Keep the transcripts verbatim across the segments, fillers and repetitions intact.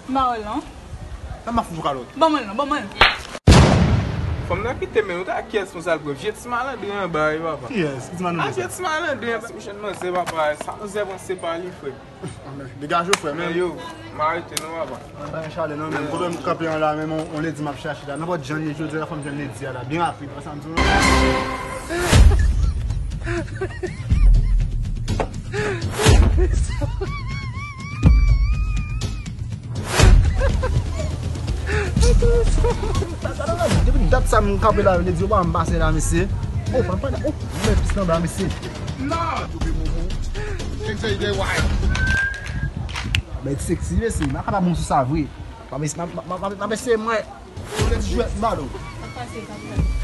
M pa wè l non. Nan m ap fout ou kalòt. Ban mwen l non, ban mwen l. Fanm nan kite men ou ta kiyès konsa l pran vye ti malandren anba wi papa. Kiyès? Ki ti malandren sa? Vye ti malandren anba. Misye nan manzè papa, sa manzè pran se pa li frè. Degaje w frè men. Yo, m arete non papa. Mwen pa gen chalè non men. Kote m kanpe an la men on ledi m ap chache la. Nenpòt jan li ye jodi a la fò m jwenn ledi a la byen rapid. Wè sa m di w non? Depi dat sa m kanpe la, ledi yo pa m pase la mesye. Oh, pa m pale. Oh, men pis nan ba mesye. Lòd. Bèl seksi mesye, m a kapab bon sou sa vre. M ap eseye mwen. Ou lè di jwèt m ba nou.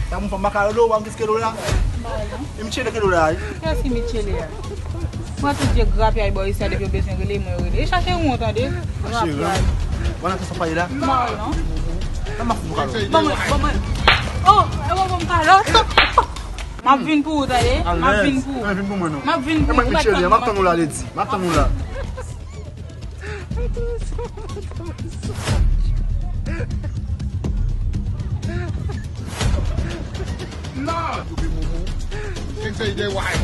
Sa moun fanm makaro lo, w ap gis kelo la. E Michele kelo la wi. Kiyès ki Michele a? Mwen tout je grapyay bò isi a depi yo bezwen rele mwen rele. E chache yon tande. Grapyay. Wè nan ki sa pale la. M pa wè non. Nan m ap fout ou kalòt. Ban mwen, ban mwen. Oh, e bon bon kalòt. M ap vin pou ou tande. M ap vin pou ou. Vin pou mwen non. M ap vin pou ou. E mwen Michele, m ap tann ou la ledi. M ap tann ou la. Lòd. Enseye de way.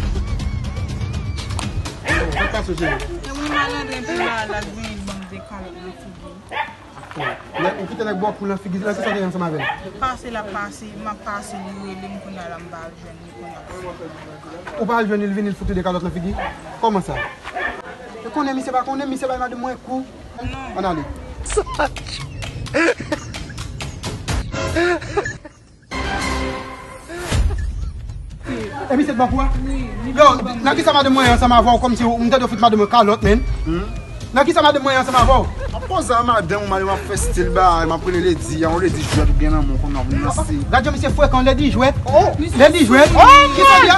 Sa k pase cheri? E wi malandren pi mal la vini ban m de kalòt nan figi. Ou kite nèg bò kou nan figi, nan ki sa w te ansanm avè l? Pase l ap pase, m ap pase, li rele m kounye a la m pa al jwenn li kounye a. Ou pa al jwenn li, l vini l fout ou de kalòt nan figi? Kòman sa? E konnen misye pa konnen, misye bay madanm mwen kou. Ann ale. E misye t ban kou a? Yo, nan kisa madanm mwen ansanm avè w kòmsi m tande w fout madanm mwen kalòt, menn? Nan kisa madanm mwen ansanm avè w? Ap poze a madanm ou, madanm ap fè stil bagay, m ap rele ledi a, yon ledi jwèt ou gen nan men w kòm nan vin lanse. Gad jan misye frekan, ledi jwèt. Oh! Ledi jwèt. Oh! Kisa li a?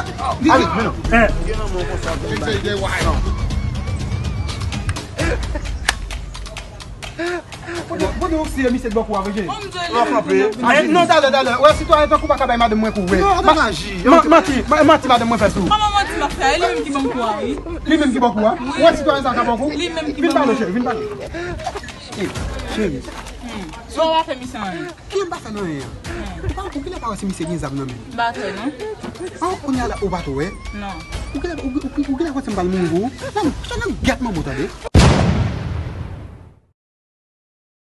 Ale, men non. Gen nan men w konsa, gen bagay. Kote, kote w siye misye t bò kou a, vre cheri? Bon, m di w li menm kounye a. Men non, talè, talè. Wè, sitwayen tankou pa ka bay madanm mwen kou, vre. Non, ou ta aji. Manti, manti madanm mwen fè sou ou. Kòman manti m ap fè? E li menm ki ban m kou a, wi. Li menm ki bò kou a? Wi. Wè, sitwayen sa ka bò kou? Li menm ki ban m kou. Vin pale, cheri, vin pale. Ey, cheri. Sa w pa fè misye anyen. Ki m pa fè nan anyen an? Ou pa, ou genlè pa wè si misye gen zam nan men l? M pa t wè, non. An, kounye a la, ou pa t wè? Non. Ou genlè, ou, ou, ou genlè wè si m pral mouri pou ou? Nan, nan gèt manman w, tande?